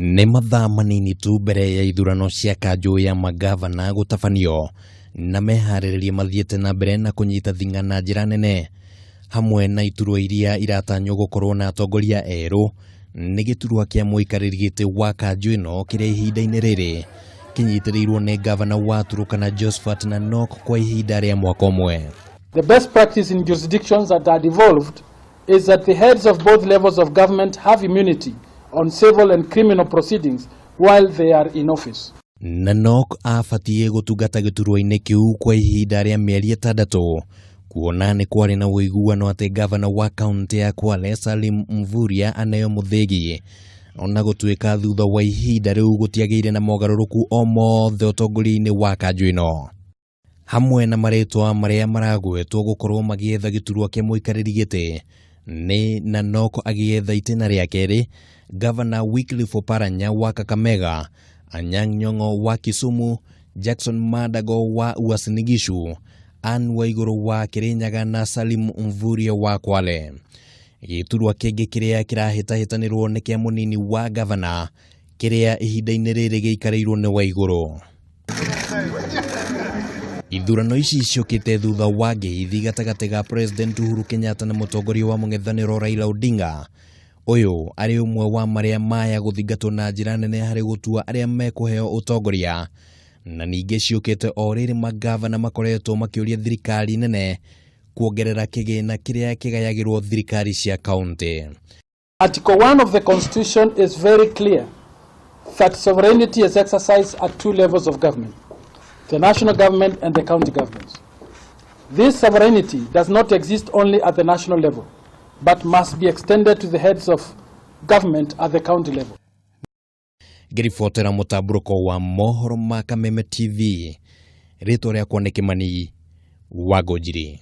Nĩ mathaa manini tu mbere ya ithurano cia kanjũ ya mangavana gũtabanio na meharĩrĩria mathiĩte na mbere na kũnyita thing'a na njĩra nene hamwe na iturwa iria iratanywo gũkorwo na atongoria erũ nĩ gĩturwa kĩa mũikarĩri gĩtĩ wa kanjũ ĩno kĩrĩa ihinda-inĩ rĩrĩ kĩnyitĩrĩirwo nĩ ngavana wa Turkana Josphat Nanok kwa ihinda rĩa mwaka ũmwe. The best practice in jurisdictions that are devolved is that the heads of both levels of government have immunity on civil and criminal proceedings while they are in office. Nanok abatiĩ gũtungata gĩturwa-inĩ kĩu kwa ihinda rĩa mĩeri 6 kuona nĩ kwarĩ na ũiguano atĩ ngavana wa kaũntĩ ya Kwale Salim Mvurya aneo mũthĩgi ona gũtuĩka thutha wa ihinda rĩu gũtiagĩire na mogarũrũku o mothe ũtongoria-inĩ wa kanjũ ĩno. Hamwe na marĩtwa marĩa maragwetwo gũkorwo magĩetha gĩturwa kĩa mũikarĩri gĩtĩ nĩ Nanok agĩetha itĩna rĩa kerĩ, Gavana Wycliffe Oparanya wa Kakamega, Anyang' Nyong'o wa Kisumu, Jackson Mandago wa Uasin Gishu, Anne Waiguru wa Kirinyaga na Salim Mvurya wa Kwale. Gĩturwa kĩngĩ kĩrĩa kĩrahĩtahĩtanĩrwo nĩ kĩa mũnini wa gavana kĩrĩa ihinda-inĩ rĩrĩ gĩikarĩirwo nĩ Waiguru. Ithurano ici ciũkĩte thutha wa ngeithi gatagatĩ ga President Uhuru Kenyatta na mũtongoria wa mũng'ethanĩro Raila Odinga. Ũyũ arĩ ũmwe wa marĩa maya gũthingatwo na njĩra nene harĩ gũtua arĩa mekũheo ũtongoria na ningĩ ciũkĩte o rĩrĩ mangavana makoretwo makĩũria thirikari nene kuongerera kĩgĩna kĩrĩa kĩgayagĩrwo thirikari cia kaunti. Article 1 of the Constitution is very clear that sovereignty is exercised at two levels of government, the national government and the county governments. This sovereignty does not exist only at the national level, but must be extended to the heads of government at the county level. Ngĩribotera mũtambũrũko wa mohoro ma Kameme TV, rĩtwa rĩakwa nĩ Kĩmani wa Ngũnjiri.